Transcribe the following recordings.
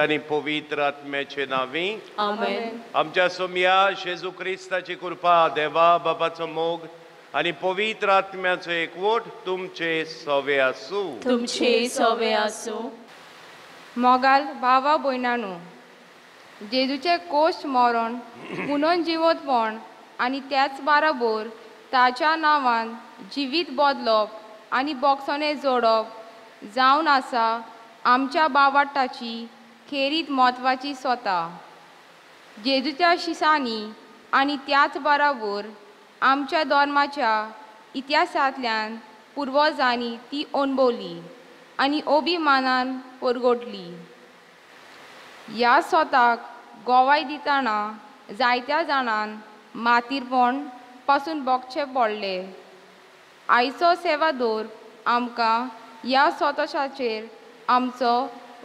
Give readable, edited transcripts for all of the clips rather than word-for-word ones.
आनी पवित्र आत्म्याचे नांवी आमेन। आमच्या सोमया जेजू क्रिस्ताची कृपा, देवा बाबाचो मोग आनी पवित्र आत्म्याचो एकवट तुमचे सवे आसूं। तुमचे सवे आसूं। मोगाल भावा भयणांनो, जेजूचे कोश्ट मरण पुनर्जिवंतपण आनी त्याच बाराबर ताच्या नांवान जिवीत बदलप आनी बोगसणें जोडप जावन आसा आमच्या बावाटाची खेरीत म्हत्वाची स्वता। जेजूच्या शिसांनी आनी त्याच बराबर आमच्या धर्माच्या इतिहासांतल्यान पुर्वजांनी ती अणभवली आनी अभिमानान परगटली। ह्या स्वताक गोवाय दितना जायत्या जाणांक मातीरपण पासून भोगचें पडलें। आयचो सेवादोर आमकां ह्या स्वताचेर आमचो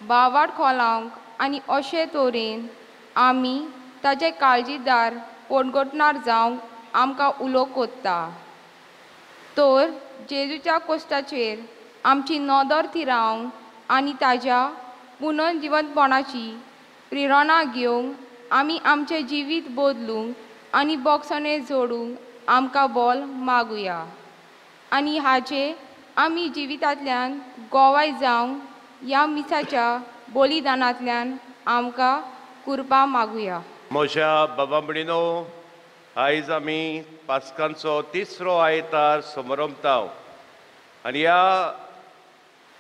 बावाट खोलावंक आनी अशे तरेन आमी ताचे काळजीदार पोटगटणार जावंक आमकां उलो कोत्ता। तर जेजूच्या कोश्टाचेर आमची नदर थिरावंक आनी ताज्या पुनर्जिवंतपणाची प्रेरणा घेवंक आमी आमचें जिवीत बदलूंक आनी बोगसणें जोडूंक आमकां बोल मागुया आनी हाचे आमी जिवितांतल्यान गोवाय जावंक ह्या मिसाच्या बलिदानांतल्यान आमकां कृपा मागुया। म्हज्या बाबा भयणीनो, आयज आमी पास्कांचो तिसरो आयतार समरंभता आनी ह्या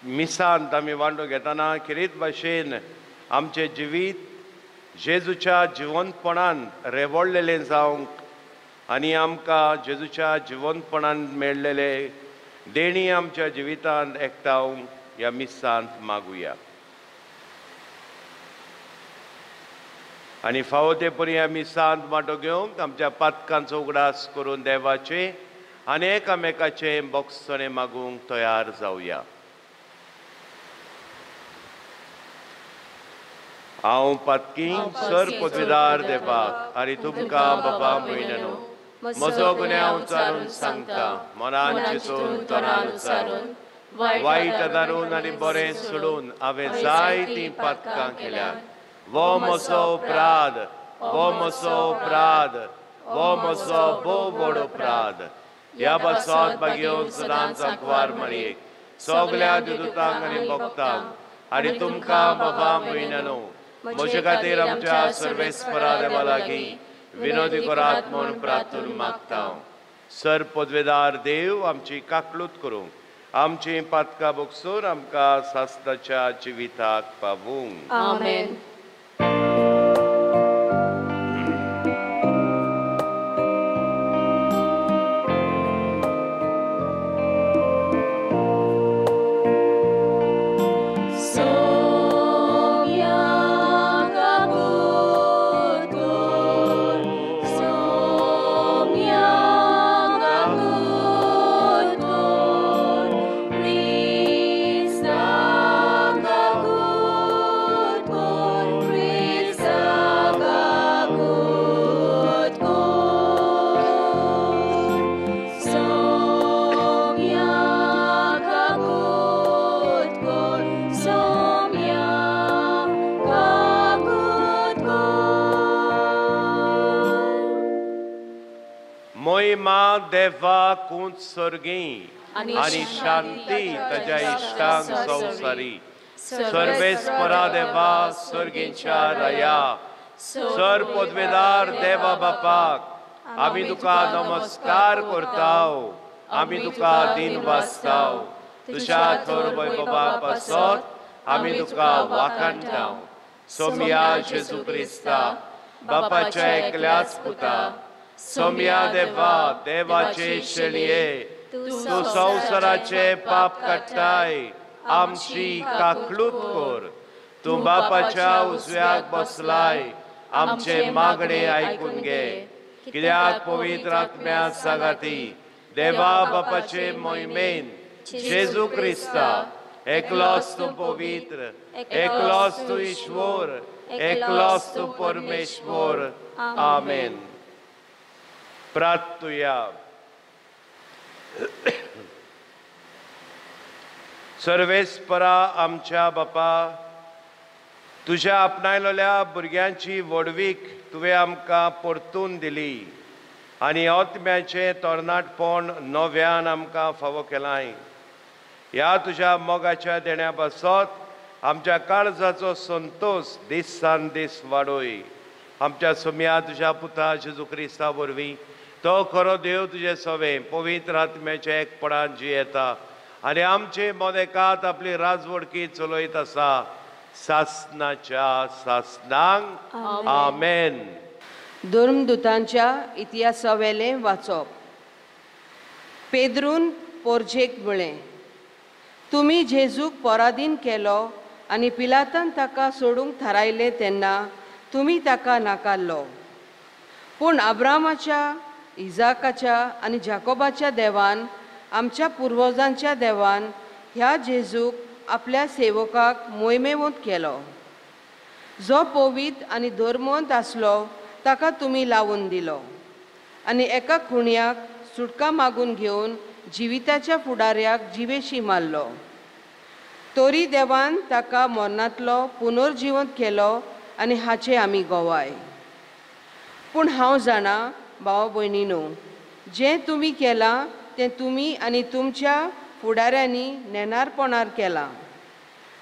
मिसांत आमी वांटो घेतना खेरीत भाशेन आमचें जिवीत जेजूच्या जिवंतपणान रेवडलेलें जावंक आनी आमकां जेजूच्या जिवंतपणान मेळ्ळेले देणी आमच्या जिवितांत एकठावंक ह्या मिसांत मागुया। आनी फावो ते परी ह्या मिसांत वांटो घेवंक आमच्या पातकांचो उगडास करून देवाचे आनी एकामेकाचे बोगसणें मागूंक तयार जावया। हांव पातकी सर पदवीदार देवाक आनी तुमकां बाबा भयणांनो म्हजो गुन्यांव उचारून सांगता, मनान चिंतून तोंडान उचारून वायट आदारून आनी बरें सोडून हांवें जायतीं पातकां केल्यात। वो म्हजो अपराध, वो म्हजो अपराध, वो म्हजो भोव व्हड अपराध। ह्या पासत बागेवन सदांच आंकवार मारयेक सगल्या दुतांक आनी भक्तांक आनी तुमकां बाबा भयणांनो म्हजे खातीर आमच्या सर्वेस्परा देवा लागीं विनोदी करात म्हूण प्रार्थना मागता। सर पदवेदार देव आमची काकलूत करूंक आमची पातकां भोगसून आमकां सासणाच्या जिविताक पावूंक। आमेन। Please, मोहिमा देवा कुंत स्वर्गी आनी शांती ताज्या इश्टांक संवसारी. सर्वेस्परा देवा स्वर्गींच्या राया, सर पदवेदार देवा बापाक आमी तुका नमस्कार करताव, आमी तुका दिन वाचताव. तुज्या थोर वैभवा पासत आमी तुका वाखाणटाव. सोमया जेजू क्रिस्ता बापाच्या एकल्याच पुता, सोमया देवा देवाचे शेळये, तूं संवसाराचे पाप काडटाय, आमची काकलूत कर. तूं बापाच्या उजव्याक बसलाय, आमचे मागणे आयकून घे. कित्याक पवित्र आत्म्या सांगाती देवा बापाचे मोहिमेन जेजू क्रिस्ता एकलोच तूं पवित्र, एकलोच तूं ईश्वर, एकलोच तूं परमेश्वर. आमेन. प्रार्थुया. सर्वेस्परा आमच्या बापा, तुज्या आपणायलेल्या भुरग्यांची व्हडवीक तुवें आमकां परतून दिली आनी आत्म्याचें तरणाटपण नव्यान आमकां फावो केलां. ह्या तुज्या मोगाच्या देण्या पासत आमच्या काळजाचो संतोश दिसान दीस वाडोय. आमच्या सोम्या तुज्या पुता जेजू क्रिस्ता वरवीं तो खरो देव तुजे सवें पवित्र आत्म्याच्या एकपणान जियेता आनी आमचे मदेकात आपली राजवडकी चलयत आसा सासनाच्या सासनांक. आमेन. धर्मदूतांच्या इतिहासावेलें वाचप. पेद्रून पोरजेक म्हळें, तुमी जेजूक पराधीन केलो आनी पिलातान ताका सोडूंक थारायलें तेन्ना तुमी ताका नाकारलो. पूण अब्रामाच्या, इजाकाच्या आनी जाकोबाच्या देवान, आमच्या पुर्वजांच्या देवान ह्या जेजूक आपल्या सेवकाक मोहिमेवंत केलो. जो पवित्र आनी धर्मवंत आसलो ताका तुमी लावून दिलो आनी एका खुणयाक सुटका मागून घेवन जिविताच्या फुडाऱ्याक जिवेशी मारलो. तरी देवान ताका मरणांतलो पुनर्जिवंत केलो आनी हाचे आमी गोवाय. पूण हांव जाणा भाव भयणीनो, जें तुमी केलां तें तुमी आनी तुमच्या फुडाऱ्यांनी नेणारपणार केलां.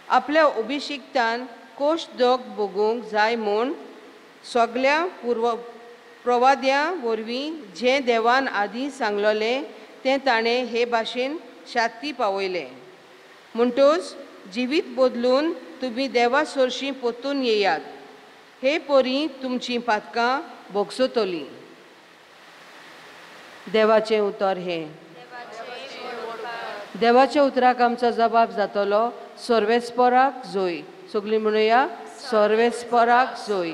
आपल्या अभिशिक्तान कोश दोग भोगूंक जाय म्हूण सगल्या प्रवाद्यां वरवीं जें देवान आदीं सांगलोलें तें ताणें हे भाशेन शाती पावयलें. म्हणटच जिवीत बदलून तुमी देवा सरशीं परतून येयात, हे परी तुमचीं पातकां भोगसतलीं. देवाचें उतर हें. देवाच्या उतराक आमचो जबाब जातलो सर्वेस्पराक जोय. सगळीं म्हणुया, सर्वेस्पराक जोय.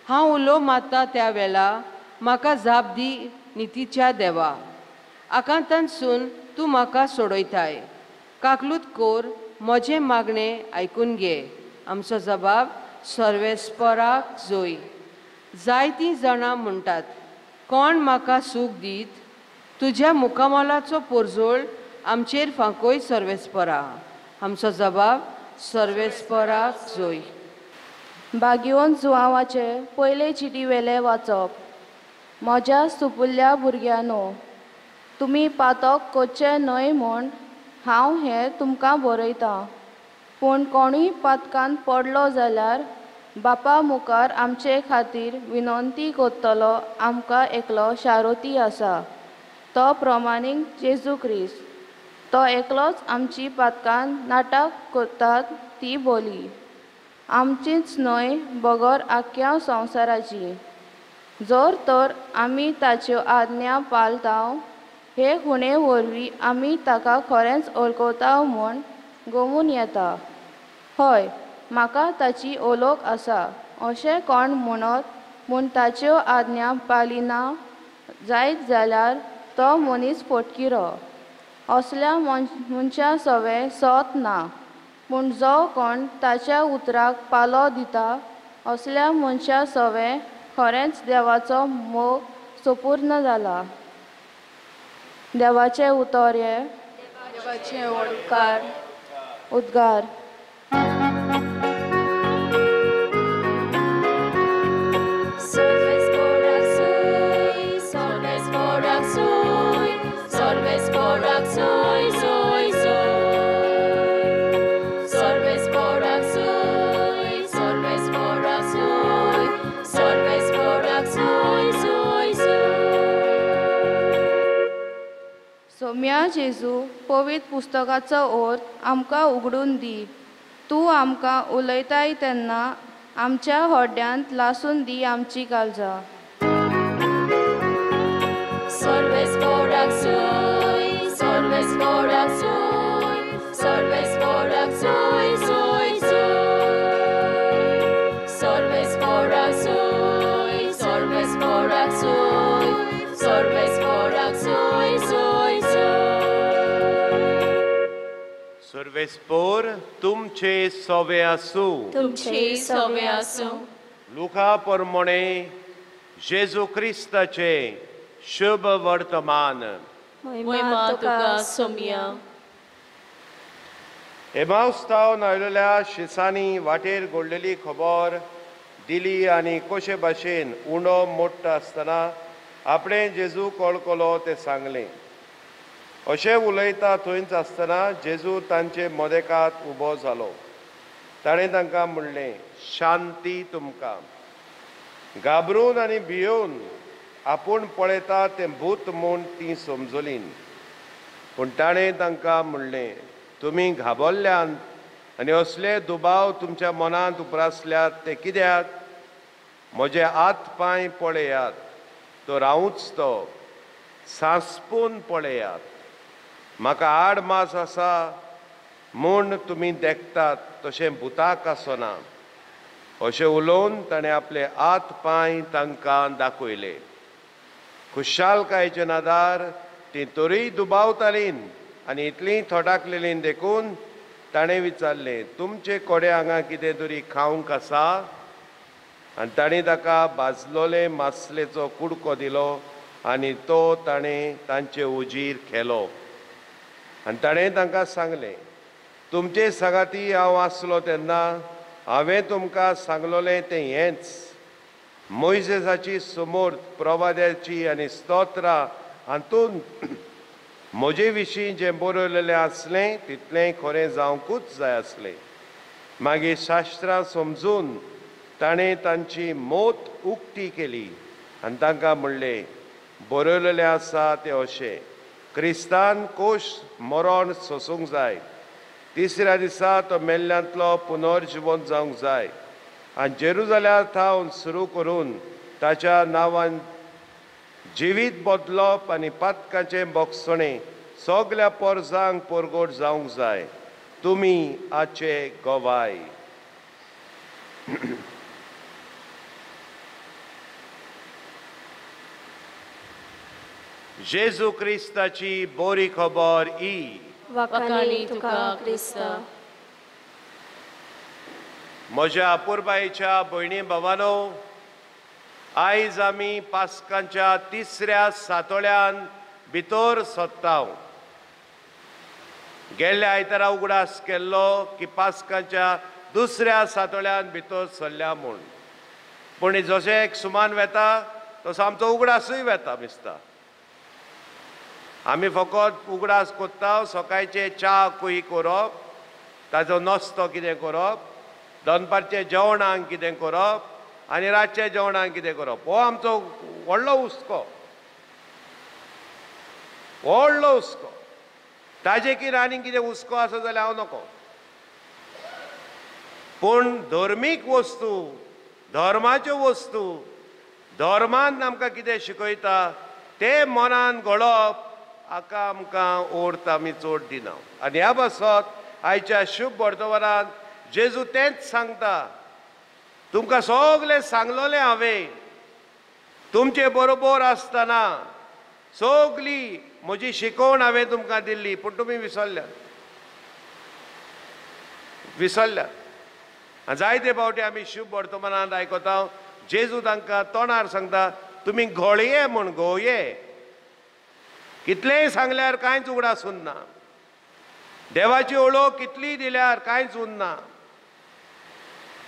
हांव उलो मारता त्या वेळा म्हाका जाप दी नितीच्या देवा. आकांतानसून तूं म्हाका सोडयताय. काकलूत कोर म्हजें मागणें आयकून घे. आमचो जबाब सर्वेस्पराक जोय. जायतीं जाणां म्हणटात, कोण म्हाका सूख दीत? तुज्या मुखामोलाचो पोरजोळ आमचेर फांकोय सर्वेस्परा. आमचो जबाब सर्वेस्पराक जोय. बागियोन जुआंवाचे पयले चिटी वेले वाचप. म्हज्या सुपुल्ल्या भुरग्यांनो, तुमी पातक करचें न्हय म्हूण हांव हें तुमकां बरयतां. पूण कोणूय पातकान पडलो जाल्यार बापा मुखार आमचे खातीर विनंती करतलो आमकां एकलो शारोती आसा, तो प्रमाणीक जेजू क्रिस्त. तो एकलोच आमची पातकान नाटक करतात ती बोली आमचीच न्हय बगर आख्ख्या संवसाराची. जर तर आमी ताच्यो आज्ञा पाळटाव, हे खुणे वरवीं आमी ताका खरेंच वळखता म्हूण गमून येता. हय, म्हाका ताची ओलोक आसा अशें कोण म्हणत पूण ताच्यो आज्ञा पाळिना जायत जाल्यार तो मनीस फटकिरो. असल्या मनशा सवें सत ना. पूण जो कोण ताच्या उतराक पालो दिता असल्या मनशा सवें खरेंच देवाचो मोग संपूर्ण जाला. देवाचें उतर हें. देवाचें उद्गार. उद्गार. Service for us. जेजू, पवित्र पुस्तकाचो अर्थ आमकां उगडून दी. तूं आमकां उलयताय तेन्ना आमच्या होड्यांत लासून दी आमची काळजां. Solves corazoy, solves corazoy, solves corazoy, soy, soy. Solves corazoy, solves corazoy, solves corazoy, soy, soy. सर्वेस्पोर तुमचे सोवे आसूं. तुमचे सोवे आसूं. लुका प्रमाणे जेजू क्रिस्ताचे शुभ वर्तमान. महिमा तुका सोम्या. एमावस तावन आयलेल्या शिसांनी वाटेर घडलेली खबर दिली आनी कशे भाशेन उंडो मोडटा आसतना आपणें जेजू कळकलो तें सांगलें. अशें उलयता थंयच आसतना जेजू तांचे मदेकात उबो जालो. ताणें तांकां म्हणलें, शांती तुमकां. घाबरून आनी भियोवन आपूण पळयता तें भूत म्हूण तीं समजलीं. पूण ताणें तांकां म्हणलें, तुमी घाबरल्यान आनी असले दुबाव तुमच्या मनांत उप्रासल्यात ते कित्याक? म्हजे हात पांय पळयात, तो रावूच तो, सांसपून पळयात. म्हाका आड मास आसा म्हूण तुमी देखतात तशें भुताक आसना. अशें उलोवन ताणें आपले हात पांय तांकां दाखयले. खुशालकायेचे नादार तीं तरीय दुबावतालीं आनी इतलीं थोटाकलेलीं देखून ताणें विचारलें, तुमचे कोडे हांगा कितें तरी खावंक आसा? आनी ताणें ताका भाजलोले मासलेचो कुडको दिलो आनी तो ताणें तांचे उजीर खेलो. आनी ताणें तांकां सांगलें, तुमचे सांगाती हांव आसलो तेन्ना हांवें तुमकां सांगलोलें तें हेंच, मोयजेसाची समोर प्रवाद्याची आनी स्तोत्रां हातूंत म्हजे विशीं जें बरयलेलें आसलें तितलें खरें जावंकूच जाय आसलें. मागीर शास्त्रां समजून ताणें तांची मोत उक्ती केली आनी तांकां म्हणलें, बरयलेलें आसा तें अशें, क्रिस्तान कोश मरण सोसूंक जाय, तिसऱ्या दिसा तो मेल्ल्यांतलो पुनर्जिवन जावंक जाय आनी जेरुजाल्या थावन सुरू करून ताच्या नांवान जिवीत बदलप आनी पातकाचें बोगसणें सगल्या पोरजांक परगट जावंक जाय. तुमी आचे गवाय. जेजू क्रिस्ताची बरी खबर ही. वाखाणी तुका क्रिस्ता. म्हज्या अपुरबायेच्या भयणी भावानो, आयज आमी पास्कांच्या तिसऱ्या सातोळ्यान भितर सोदता. गेल्ल्या आयतारा उगडास केल्लो की पास्कांच्या दुसऱ्या सातोळ्यान भितर सरल्या म्हूण, पूण जशें एक सुमान वेता तसो आमचो उगडासूय वेता दिसता. आमी फकत उगडास कोत्ता सकाळचे च्या कोई करप, ताजो नाश्तो कितें करप, दनपारचें जेवणाक कितें करप आनी रातचें जेवणाक कितें करप, हो आमचो व्हडलो हुस्को, व्हडलो हुस्को. ताजे कितें आनी कितें हुस्को आसा जाल्यार हांव नको. पूण धर्मीक वस्तू, धर्माच्यो वस्तू, धर्मान आमकां कितें शिकयता तें मनान घडप हाका आमकां अर्थ आमी चड दिना. आनी ह्या पासत आयच्या शुभ वर्तमानांत जेजू तेंच सांगता, तुमकां सगळें सांगलोलें हांवें, तुमचे बरोबर आसतना सगळी म्हजी शिकवण हांवें तुमकां दिल्ली, पूण तुमी विसरल्यात विसरल्यात. आनी जायते फावटी आमी शुभ वर्तमानांत आयकता जेजू तांकां तोंडार सांगता, तुमी घोळये म्हूण घोवये, कितलेंय सांगल्यार कांयच उगडास उरना, देवाची ओळख कितलीय दिल्यार कांयच उरना.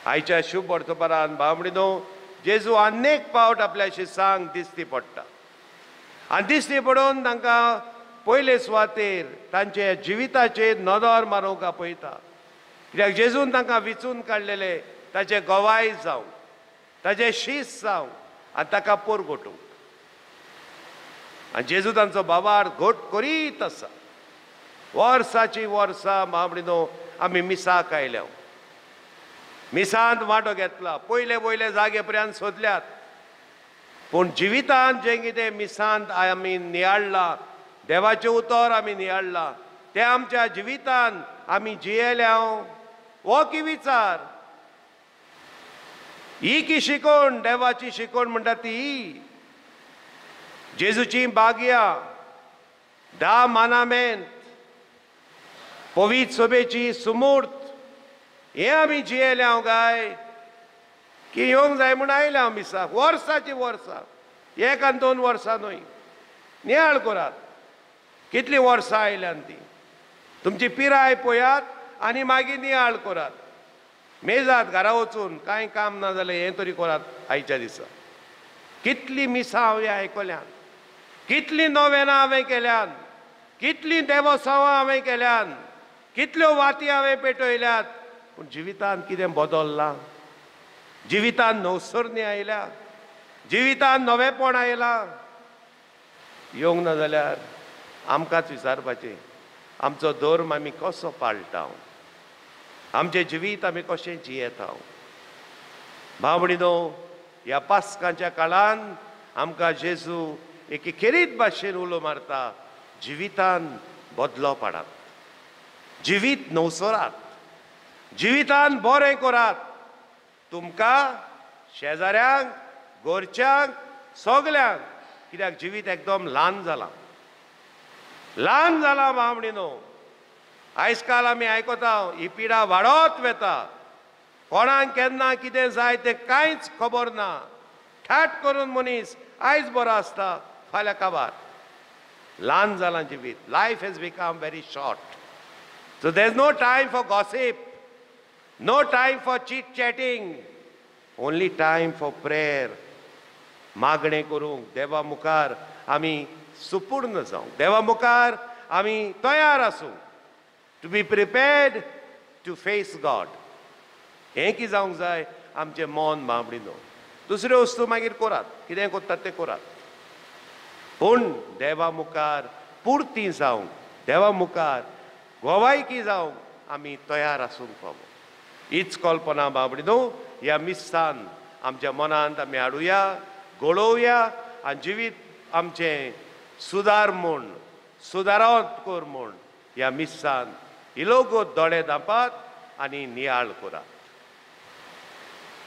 आयच्या शुभ वर्तमानान भावणीनो जेजू अनेक फावट आपल्या शिसांक दिश्टी पडटा आनी दिश्टी पडून तांकां पयले सुवातेर तांच्या जिविताचेर नदर मारूंक आपयता. कित्याक जेजून तांकां विचून काडलेले ताचे गवाय जावं, ताचे शीस जावं आनी ताका पोरगोटूंक. आनी जेजू तांचो बाबार घट करीत आसा. वर्साची वर्सां बाबडीनो आमी मिसाक आयल्या, मिसांत वांटो घेतला, पयले पयले जागे पर्यंत सोदल्यात, पूण जिवितांत जें कितें मिसांत आमी नियाळ्ळां, देवाचें उतर आमी नियाळ्ळां, तें आमच्या जिवितांत आमी जियेल्या हो की विचार. ही की शिकवण, देवाची शिकवण म्हणटा ती जेजूची बागया, 10 मानामेंत, पवित्र सभेची सुमूर्त, हें आमी जियेल्या हांव काय की येवंक जाय म्हूण आयल्या हांव मिसाक वर्साची वर्सां, 1 आनी 2 वर्सां न्हय. नियाळ करात कितलीं वर्सां आयल्यान ती, तुमची पिराय पळयात आनी मागीर नियाळ करात. मेजात घरा वचून कांय काम ना जाल्यार हें तरी करात. आयच्या दिसा कितलीं मिसां हांवें आयकल्यान, कितलीं नोवेनां हांवें केल्यान, कितलीं देवोत्सवां हांवें केल्यान, कितल्यो वाती हांवें पेटयल्यात, पूण जिवितांत कितें बदल्लां? जिवितांत नवसरणी आयल्या, जिवितांत नवेपण आयलां. येवंक ना जाल्यार आमकांच विचारपाचें, आमचो धर्म आमी कसो पाळटा, आमचें जिवीत आमी कशें जियेता. भावणीनो, ह्या पास्कांच्या काळान आमकां जेजू एके खेरीत भाशेन उलो मारता, जिवितान बदलो पाडात, जिवीत नवसरात, जिवितान बरें करात, तुमकां, शेजाऱ्यांक, घरच्यांक, सगल्यांक. कित्याक जिवीत एकदम ल्हान जालां, ल्हान जालां भावणीनो. आयज काल आमी आयकता ही पिडा वाडत वता, कोणाक केन्ना कितें जाय तें कांयच खबर ना. ठाट करून मनीस आयज बरो आसता, फाल्यां काबार. ल्हान जालां जिवीत. Life has become very short. So there is no time for gossip, no time for chit chatting, only time for prayer. मागणें करूंक देवा मुखार आमी सुपूर्ण जावंक, देवा मुखार आमी तयार आसूंक, to be prepared to face God. हें कितें जावंक जाय आमचें मन बाबडीनो. दुसऱ्यो वस्तू मागीर करात, कितें करतात तें करात, पूण देवा मुखार पुर्ती जावंक, देवा मुखार गोवायकी जावंक आमी तयार आसूंक फावो. हीच कल्पना बाबडीनो ह्या मिस्सान आमच्या मनांत आमी हाडुया, घडोवया आनी जिवीत आमचें सुदार म्हूण, सुदारत कर म्हूण ह्या मिस्सान इलोगो दोळे धांपात आनी नियाळ करात.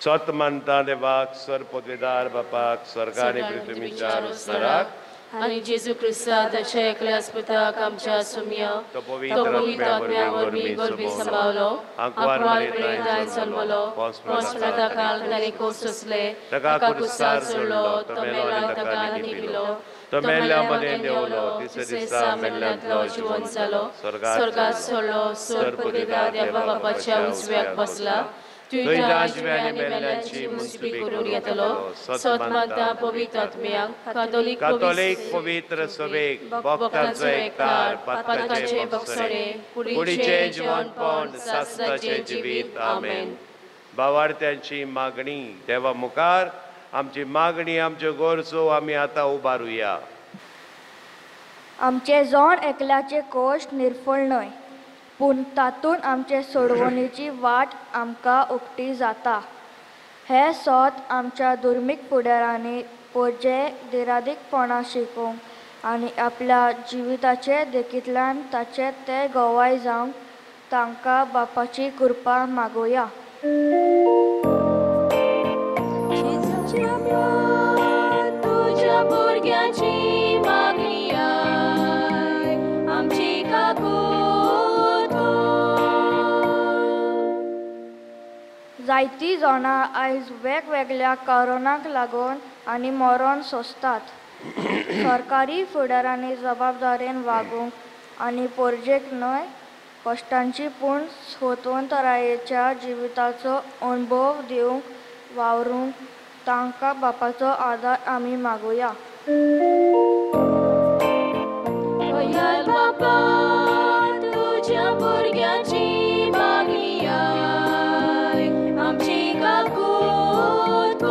सत मानता देवाक, सर पदवेदार बापाक, स्वर्गा आनी पृथ्वीच्या रचणाराक, आनी जेजू क्रिस्ता ताच्या एकल्या पुताक आमच्या सुम्या, तो पवित्र आत्म्या वरवीं गर्भी सांबाळलो, आंकवार मरियेंत जल्मलो, पोंस काल ताणें कोस सोंसले, ताका कुसार सोडलो, तो मेलो आनी ताका लिपिलो, तो मेल्ल्या मदें देंवलो, तिसऱ्या दिसा मेल्ल्यांतलो जिवन जालो, स्वर्गांत सोडलो, सर पदवेदार देवा बापाच्या उजव्याक बसला, तुज्या जिव्या आनी मेल्ल्यांची मुसपी करून येतलो. सत मानता पवित्र आत्म्याक, कातोलीक पवित्र सभेक, भक्तांचो एकतार, पातकाचे बक्षणे, कुडीचें जिवनपण, सासणाचें जिवीत. आमेन. भावार्थ्यांची मागणी देवा मुखार, आमची मागणी, आमच्यो गरजो आमी आतां उबारुया. आमचे जण एकल्याचे कोश निर्फळ न्हय, पूण तातूंत आमचे सोडवणेची वाट आमकां उक्ती जाता. हें सोद आमच्या दुर्मीक फुडारांनी पोरजे दिरादीकपणां शिकोवंक आनी आपल्या जिविताचे देखींतल्यान ताचे ते गवाय जावंक तांकां बापाची कृपा मागुया. तुज्या भुरग्यांची मागणी आय, आमची काकूत. जायतीं जाणां आयज वेगवेगळ्या कारणांक लागून आनी मरण सोंसतात. सरकारी फुडारांनी जबाबदारेन वागूंक आनी पोरजेक न्हय कश्टांची पूण स्वतंत्रतायेच्या जिविताचो अणभव दिवंक वावरूंक तांकां बापाचो आदार आमी मागुया. बापा तुज्या भुरग्यांची मागणी आय, आमची काकूत.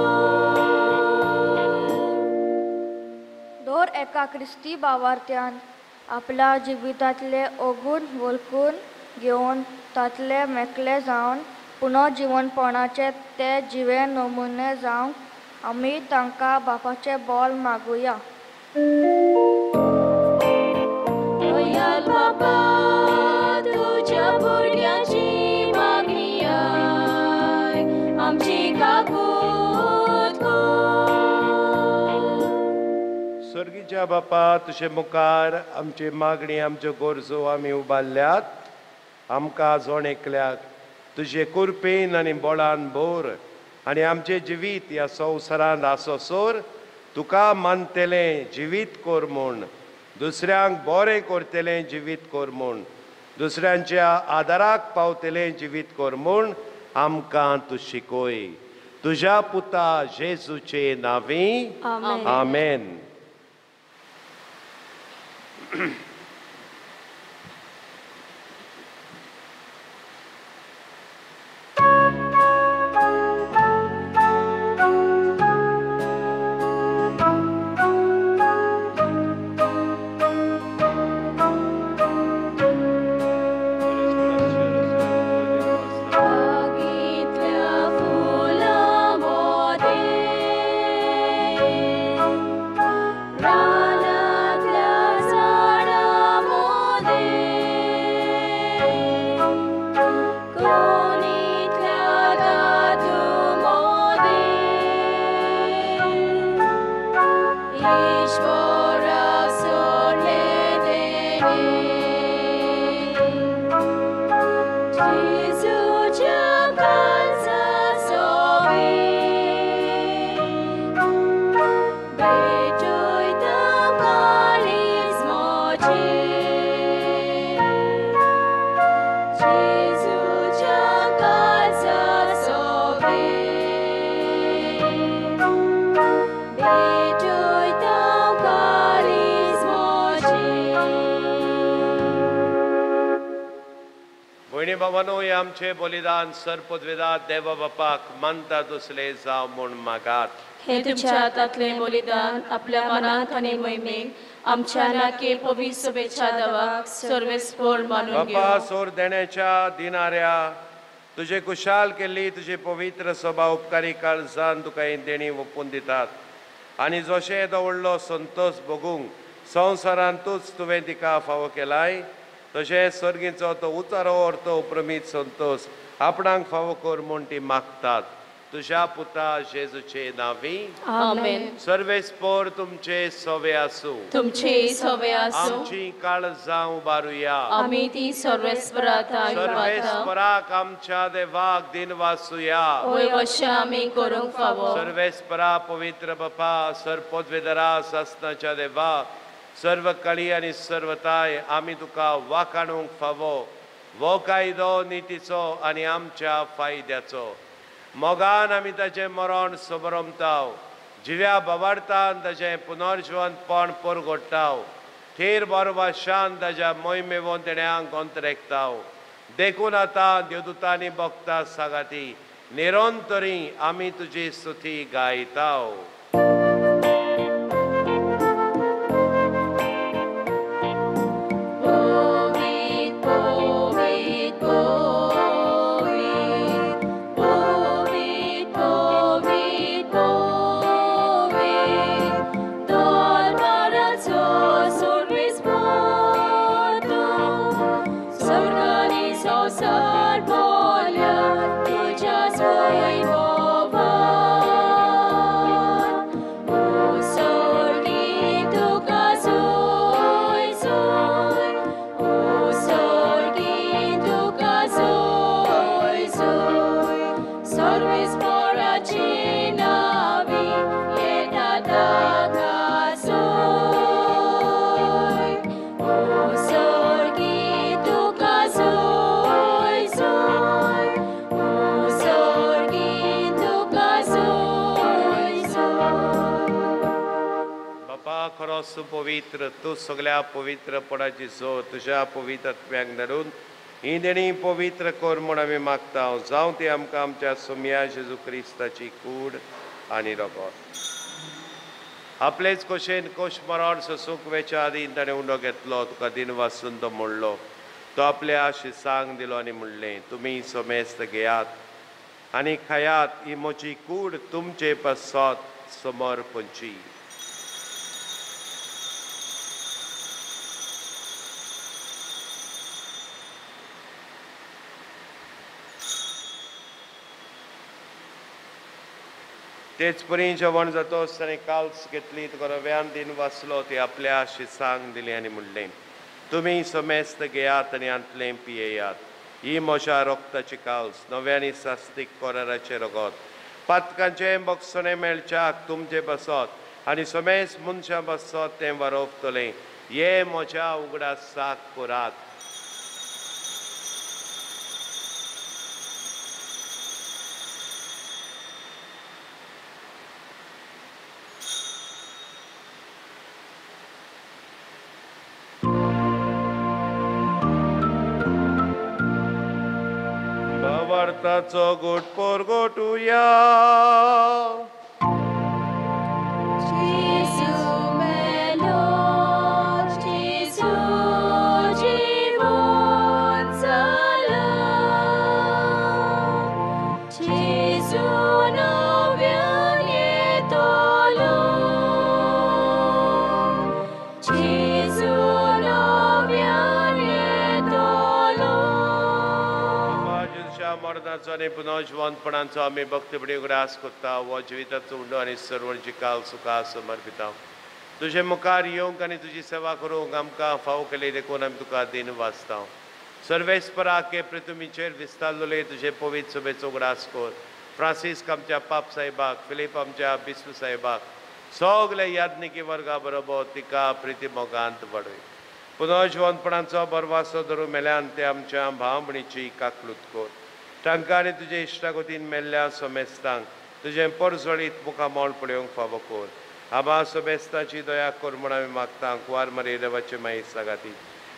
दर एका क्रिस्ती भावार्थ्यान आपल्या जिवितांतले ओगून वळखून घेवन तांतले मेकळे जावन पुनर्जिवनपणाचे ते जिवे नमुने जावंक आमी तांकां बापाचें बोल मागुया. बापा तुज्या भुरग्यांची मागणी आय आमची काकूत कर. स्वर्गीच्या बापा तुजे मुखार आमची मागणी आमच्यो गरजो आमी उबारल्यात. आमकां जोण एकल्याक तुजे कुरपेन आनी बोळान भर आनी आमचें जिवीत ह्या संवसारांत आसोसर तुका मानतलें जिवीत कर म्हूण, दुसऱ्यांक बरें करतलें जिवीत कर म्हूण, दुसऱ्यांच्या आदाराक पावतलें जिवीत कर म्हूण आमकां तूं शिकय. तुज्या पुता जेजूचे नांवी आमेन. आमचे बलिदान सर्पद्वेदा देवा बापाक मानता दुसरे जावं म्हूण मागात. हे तुमच्या हातांतलें बलिदान आपल्या मनाक आनी मोहिमेक आमच्या नाके पवित्र शुभेच्छा देवाक सर्वेस्पर मानून घेवं. बापा सोर देण्याच्या दिनाऱ्या तुजे कुशाल केल्ली तुजी पवित्र सभा उपकारी काळजान तुका ही देणी ओपून दितात आनी जशें येदो व्हडलो संतोश भोगूंक संवसारांतूच तुवें तिका फावो केलाय तशें सर्गीचो तो उतारो अर्थ उपरमीत संतोश आपणाक फावो कर म्हूण ती मागतात. तुज्या पुता जेजूचे नांवी आमेन. सर्वेस्पर तुमचे सवे आसूं. तुमचे सवे आसूं. आमची काळजां उबारुया. आमी ती सर्वेस्पराक सर्वेस्पराक आमच्या देवाक दिनवासुया. होय अशें आमी करूंक फावो. सर्वेस्परा पवित्र बापा सर्पोद्वेदरा सासनाच्या देवा सर्व कळी आनी सर्वताय आमी तुका वाखाणूंक फावो वो कायदो नितीचो आनी आमच्या फायद्याचो. मोगान आमी ताचें मरण समरमताव, जिव्या बवार्तान ताचें पुनर्जिवंतपण परगोडटाव, थेर बरवाशान ताज्या मोहिमेवन तेण्यांक गोंतरेकताव. देखून आतां देवदूतांनी भक्ता सागाती निरंतरी आमी तुजी स्तुती गायताव. सुपवित्र तूं सगळ्या पवित्रपणाची जोत तुज्या पवित्र आत्म्याक धाडून ही देणी पवित्र कर म्हूण आमी मागता. जावं ती आमकां आमच्या सोम्या जेजू क्रिस्ताची कूड आनी रगत. आपलेच कोशेन कोश मरण सोसूंक वेच्या आदीं ताणें उंडो घेतलो, तुका दिन वासून तो मोडलो, तो आपल्या शिसांक दिलो आनी म्हणलें, तुमी समेस्त घेयात आनी खायात, ही म्हजी कूड तुमचे पासत समर्पणची. तेच परी जेवण जातोच ताणें काल्स घेतली, तुका रव्यान दिन वाचलो, ती आपल्या शिसांक दिली आनी म्हणलें, तुमी समेस्त घेयात आनी हांतलें पियेयात, ही म्हज्या रोगताची काल्स, नव्या आनी सास्तीक कोराराचें रगत, पातकांचें बक्षणें मेळच्याक तुमचे बसत आनी समेस्त मनशां बसत तें वारोवतलें, हे म्हज्या उगडासाक करात. भावार्थाचो गोट पोरगोटुया. आनी पुनर्जिवंतपणाचो आमी भक्तीपणी उगडास करता, हो जिविताचो उंडो आनी सर्वणची काल सुखा समर्पिता. तुजे मुखार येवंक आनी तुजी सेवा करूंक आमकां फावो केली देखून आमी तुका दिन वाचता. सर्वेस्पराक हे पृथ्वीचेर विस्तारलेले तुजे पवित्र सभेचो उगडास कर. फ्रांसीस्क आमच्या पाप साहेबाक, फिलीप आमच्या बिस्व साहेबाक, सगळे याज्ञिकी वर्गा बरोबर तिका प्रिती मोगांत वाडय. पुनर्जिवंतपणाचो बरवासो धरून मेल्यान ते आमच्या भाव भयणीची काकलूत कर. तांकां आनी तुजे इश्टागतीन मेल्ल्या समेस्तांक तुजें परजळीत मुखामळ पळोवंक फावो कर. आबा समेस्ताची दया कर म्हूण आमी मागता. कुवार मरे देवाचे माई सागाती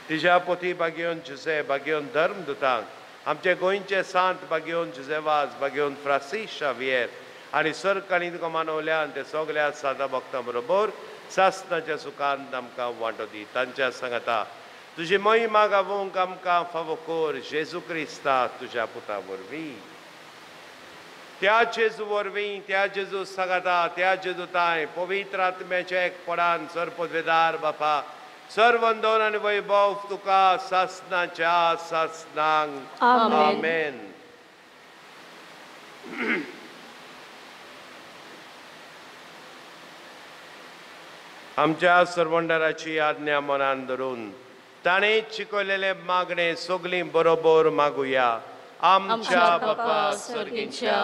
तिज्या पोथी बागेवन जुजे बागेवन धर्मदुतांक, आमचे गोंयचे सांत बागेवन जुजेवाज बागेवन फ्रांसीस शावियर आनी सरकाळी तुका मानवल्यान ते सगल्या सादा भक्तां बरोबर सासनाच्या सुखान आमकां वांटो दी. तांच्या सांगाता तुजी महिमा गावोवंक आमकां फावो कर, जेजू क्रिस्ता तुज्या पुता वरवीं. त्या जेजू वरवीं, त्या जेजू सांगाता, त्या जेजू ताय पवित्र आत्म्याच्या एकपणान सर्पद्वेदार बापा सर्वंदन आनी वैभव तुका सासनाच्या सासनांक. आमेन. आमच्या सर्वंडराची आज्ञा मनान धरून ताणें शिकयलेले मागणे सगळीं बरोबर मागुया. आमच्या बापा स्वर्गीच्या,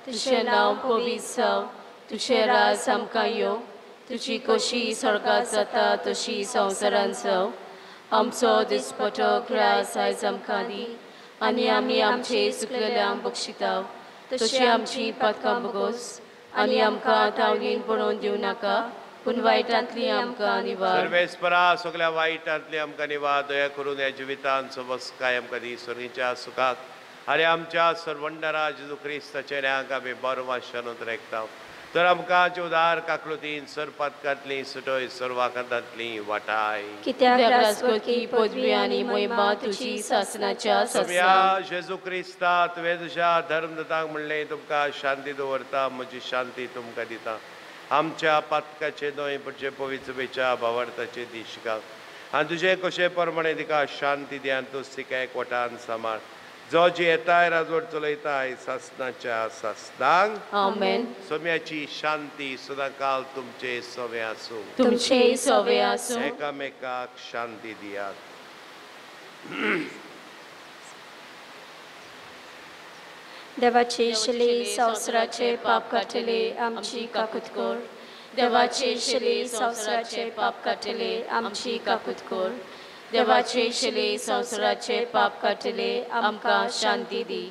तुजें नांव पवित्र जावं, तुजें राज आमकां येवं, तुजी कशी स्वर्गांत जाता तशी संवसारांत जावं. आमचो दिसपटो ग्रास आयज आमकां दी आनी आमी आमचे चुकलेल्यांक बक्षिता तशी आमची पातकां बगोस आनी आमकां तावणीन पडोवन दिवं नाका, पूण वायटांतली आमकां निवार. सर्वेस्परा सगळ्या वायटांतली आमकां निवार. दया करून ह्या जिवितान सबसकाय आमकां दी. स्वर्गीच्या सुखाक आनी आमच्या सर्वंडरा जेजू क्रिस्ताच्या न्यांक आमी बरो वाशानूत रेखता. तर आमकां उदार काकलुतीन सरपातकांतली सुटय, सर्वाकांतांतली वाटाय. कित्याक राजवटी पदवी आनी महिमा तुजी सासनाच्या सासनाक. जेजू क्रिस्ता तुवें तुज्या धर्मदूतांक म्हणलें, तुमकां शांती दवरता, म्हजी शांती तुमकां दिता. आमच्या पातकाचे न्हय पूण पवित्र सभेच्या भावार्थाचे दिशिका आनी तुजे कशे प्रमाणे तिका शांती दी आनी तूं तिका एकवटान सांबाळ, जो जी येताय राजवट चलयताय सासनाच्या सासनांक. आमेन. सोम्याची शांती सदांकाल तुमचे सवे आसूं. तुमचे सवे आसूं. एकामेकाक शांती दियात. देवाचे शिले संवसाराचे पाप काडटले आमची काकूत कर. देवाचे शिले संवसाराचे पाप काडटले आमची काकूत कर. देवाचे शिले संवसाराचे पाप काडटले आमकां शांती दी.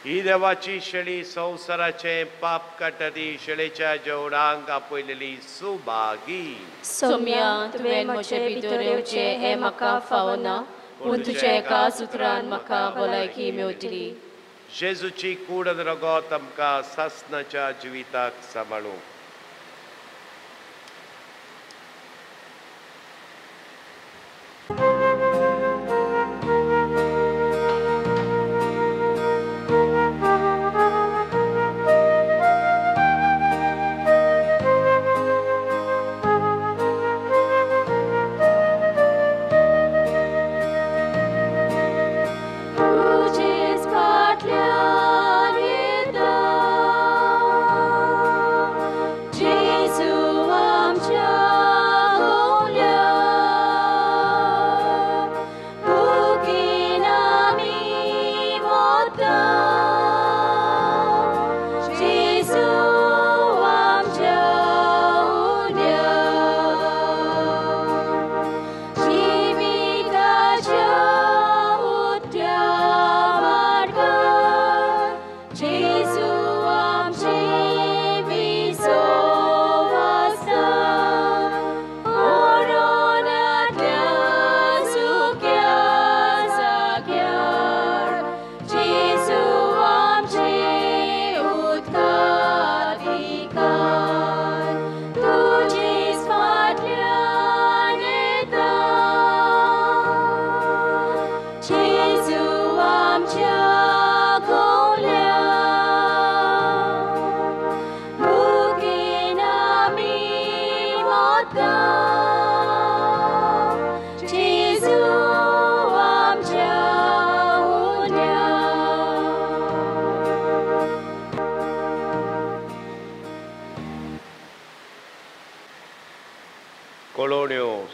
ही देवाची शेळी संवसाराचे पाप काडटा ती शेळेच्या जेवणांक आपयलेली सुभागी. सोम्या, तुवें म्हजे भितर येवचें हें म्हाका फावना, पूण तुज्या एका सुत्रान म्हाका भलायकी मेवतली. जेजूची कूड आनी रगत आमकां सासणाच्या जिविताक सांबाळूं.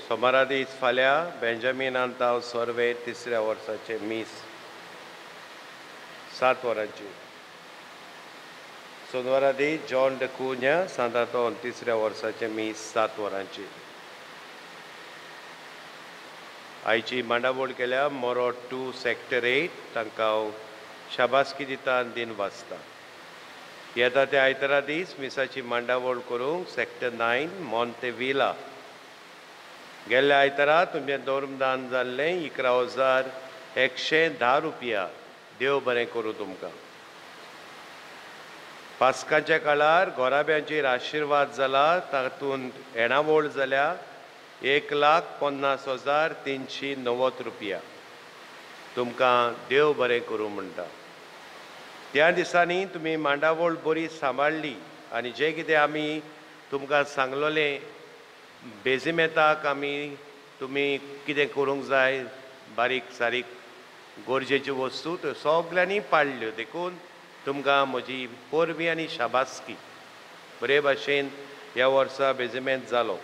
सोमारा दीस फाल्यां बेंजामीन आंताव सोर्वे तिसऱ्या वर्साचें मीस 7 वरांचेर. सोनवारा दीस जॉन the Cunha सांतातोन तिसऱ्या वर्साचें मीस 7 वरांचेर. आयची मांडावळ केल्या मोरो 2 सेक्टर 8 तांकां हांव शाबासकी दिता आनी दिन वाचता. येता त्या आयतारा दीस मिसाची मांडावळ करूंक सेक्टर 9 मोंते विला. गेल्ल्या आयतारा तुमचें धर्मदान जाल्लें 11,110 रुपया. देव बरें करूं तुमकां. पास्काच्या काळार गोराब्यांचेर आशिर्वाद जाला, तातूंत येणावळ जाल्या 1,50,390 रुपया. तुमकां देव बरें करूं म्हणटा. त्या दिसांनी तुमी मांडावळ बरी सांबाळ्ळी आनी जें कितें आमी तुमकां सांगलोलें बेजिमेताक आमी तुमी कितें करूंक जाय बारीक सारीक गरजेच्यो वस्तू त्यो सगल्यांनी पाळ्ळ्यो. देखून तुमकां म्हजी परबी आनी शाबासकी. बरे भाशेन ह्या वर्सा बेजिमेंत जालो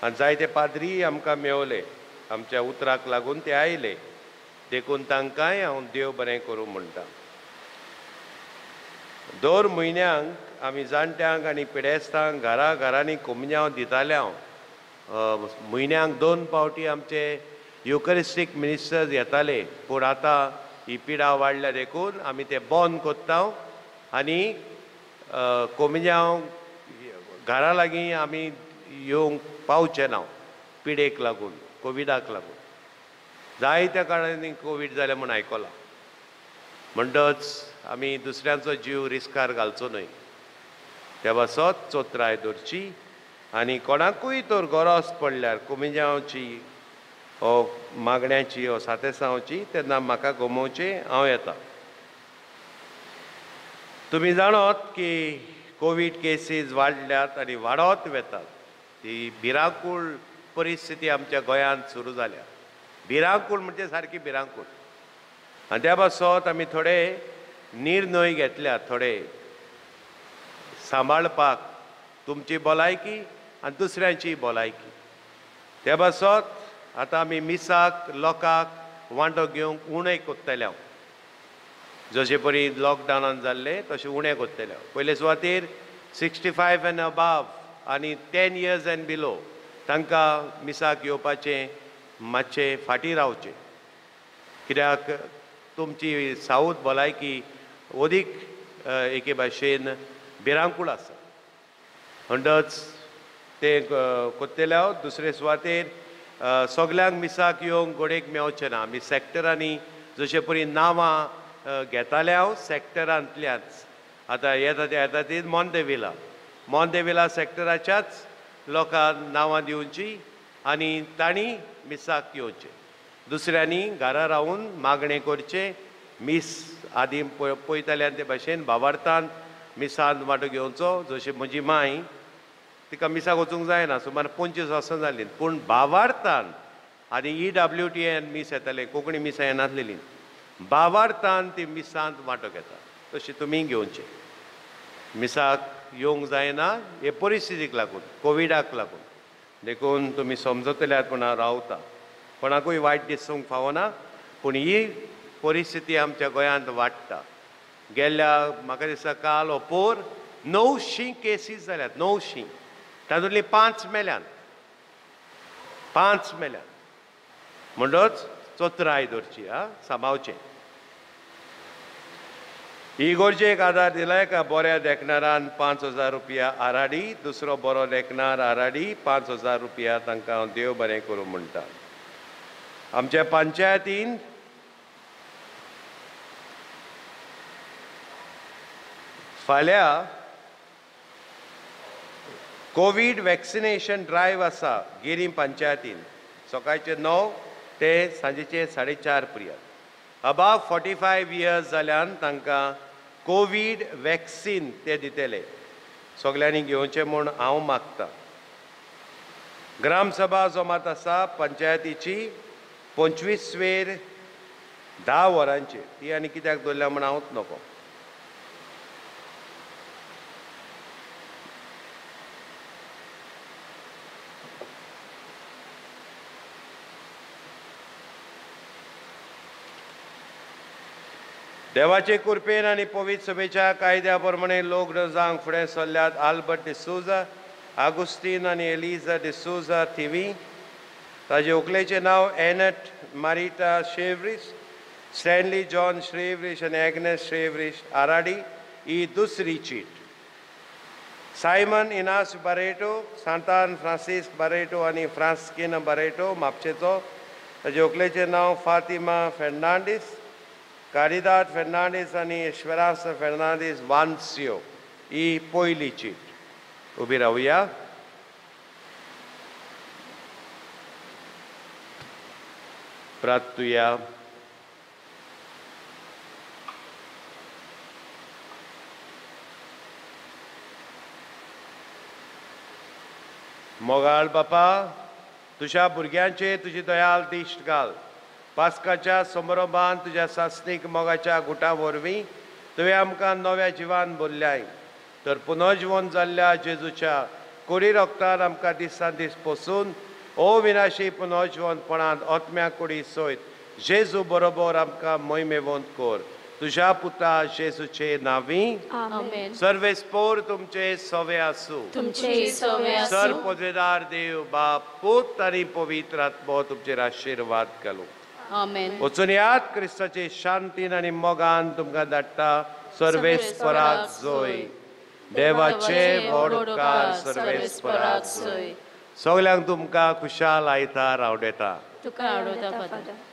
आनी जायते पाद्री आमकां मेवले, आमच्या उतराक लागून ते आयले, देखून तांकांय हांव देव बरें करूं म्हणटा. दर म्हयन्यांक आमी जाणट्यांक आनी पिडेस्तांक घरा घरांनी कोमन्यांव दिताले. हांव म्हयन्यांक 2 फावटी आमचे युकरिस्टीक मिनिस्टर्स येताले, पूण आतां ही पिडा वाडल्या देखून आमी ते बंद करता आनी कोमिन्यांव घरा लागीं आमी येवंक पावचे ना पिडेक लागून, कोविडाक लागून. जायत्या कारणांनी कोवीड जालें म्हूण आयकलां, म्हणटच आमी दुसऱ्यांचो जीव रिस्कार घालचो न्हय. त्या पासत चोत्राय दवरची आनी कोणाकूय तर गरज पडल्यार कोमिन्यांवची ओ मागण्याची ओ सातेसांवची तेन्ना म्हाका गमोवचें, हांव येता. तुमी जाणत की कोवीड केसीस वाडल्यात आनी वाडत वेतात. ती भिरांकूळ परिस्थिती आमच्या गोंयांत सुरू जाल्या. भिरांकूळ म्हणजे सारकी भिरांकूळ. आनी त्या पासत आमी थोडे निर्णय घेतल्यात, थोडे सांबाळपाक तुमची भलायकी आनी दुसऱ्यांची भलायकी. त्या पासत आतां आमी मिसाक लोकांक वांटो घेवंक उणें कोत्तले. हांव जशे परी लॉकडावनान जाल्लें तशें उणें कोत्तले. पयले सुवातेर 65 एंड अबाव आनी 10 इयर्स एंड बिलो तांकां मिसाक येवपाचें मातशें फाटीं रावचें, कित्याक तुमची सावध भलायकी अदीक एके भाशेन भिरांकूळ आसा. म्हणटच तें कोत्तले. हांव दुसरे सुवातेर सगल्यांक मिसाक येवंक गोडेक मेवचें ना. आमी सॅक्टरांनी जशे परी नांवां घेताले हांव सॅक्टरांतल्याच. आतां येता ते येता ती मोंतेविला, मोंतेविला सॅक्टराच्याच लोकांक नांवां दिवची आनी तांणी मिसाक येवचें. दुसऱ्यांनी घरा रावून मागणें करचें. मीस आदी पळयताले ते भाशेन भावार्थान मिसांत वांटो घेवचो. जशें म्हजी माय, तिका मिसाक वचूंक जायना, सुमार 25 वर्सां जालीं, पूण भावार्थान आनी EWTN मीस येतालें, कोंकणी मिसां येनासलेलीं, भावार्थान ती मिसांत वांटो घेता. तशें तुमी घेवचें. मिसाक येवंक जायना हे परिस्थितीक लागून, कोविडाक लागून, देखून तुमी समजतल्यात पूण हांव रावता. कोणाकूय वायट दिसूंक फावना, पूण ही परिस्थिती आमच्या गोंयांत वाडटा. गेल्ल्या म्हाका दिसता काल ओपोर 900 केसीस जाल्यात, 900. तातूंतली 5 मेल्यात, 5 मेल्यात. म्हणटच चतुराय दवरची, आं, सांबाळचें. इगोर्जेक आदार दिला एका बऱ्या देखणारान 5,000 रुपया आराडी, दुसरो बरो देखणार आराडी 5,000 रुपया. तांकां हांव देव बरें करूं म्हणटा. आमच्या पंचायतीन फाल्यां कोवीड वॅक्सिनेशन ड्रायव्ह आसा गिरी पंचायतीन, सकाळचे 9 ते सांजेचे 4:30 पर्यंत. अबाव 45 इयर्स जाल्यान तांकां कोवीड वॅक्सिन ते दितले. सगल्यांनी घेवचें म्हूण हांव मागता. ग्रामसभा जमात आसा पंचायतीची 25 वेर 10 वरांचेर. ती आनी कित्याक दवरल्या म्हूण हांवच नको. देवाचे कृपेन आनी पवित्र सभेच्या कायद्या प्रमाणे लोक जावंक फुडें सरल्यात आल्बर्ट डिसोजा, आगुस्तीन आनी एलिजा डिसोजा थिवी. ताजे व्हंकलेचें नांव एनट मारिटा शेवरीश, स्टॅनली जॉन श्रेवरीश आनी एग्नेस श्रेवरीश आराडी. ही दुसरी चीट. सायमन इनास बारेटो, सांतान फ्रांसीस बारेटो आनी फ्रांस्किन बारेटो म्हापशेचो. ताजे व्हंकलेचें नांव फातिमा फेर्नांडीस, कारिदाद फेर्नांडीस आनी ईश्वरास फेर्नांडीस वानसियो. ही पयली चीट. उबी रावया. प्रार्थुया. मोगाळ बापा, तुज्या भुरग्यांचे तुजी दयाल दिश्ट घाल. पास्काच्या समारंभान तुज्या सासणीक मोगाच्या गुटा वरवीं तुवें आमकां नव्या जिवान भरल्याय. तर पुनर्जिवन जाल्ल्या जेजूच्या कुडी रोगतान आमकां दिसान दीस पोसून अविनाशी पुनर्जिवनपणांत आत्म्या कुडी सयत जेजू बरोबर आमकां मोहिमेवंत कर. तुज्या पुता जेजूचे नांवी आमेन. सर्वेस्पोर तुमचे सवे आसूं. तुमचे सवे आसूं. सर पदवेदार देव बाप पूत आनी पवित्र आत्मो तुमचेर आशिर्वाद घालूं. आमेन. वचून यात क्रिस्ताचे शांतीन आनी मोगान तुमकां धाडटा. सर्वेस्पराक जोय. देवाचे व्हड उपकार सर्वेस्पराक जोय. सगल्यांक तुमकां खुशाल आयतार आवडटा. तुका आवडटा फादर.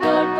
Don't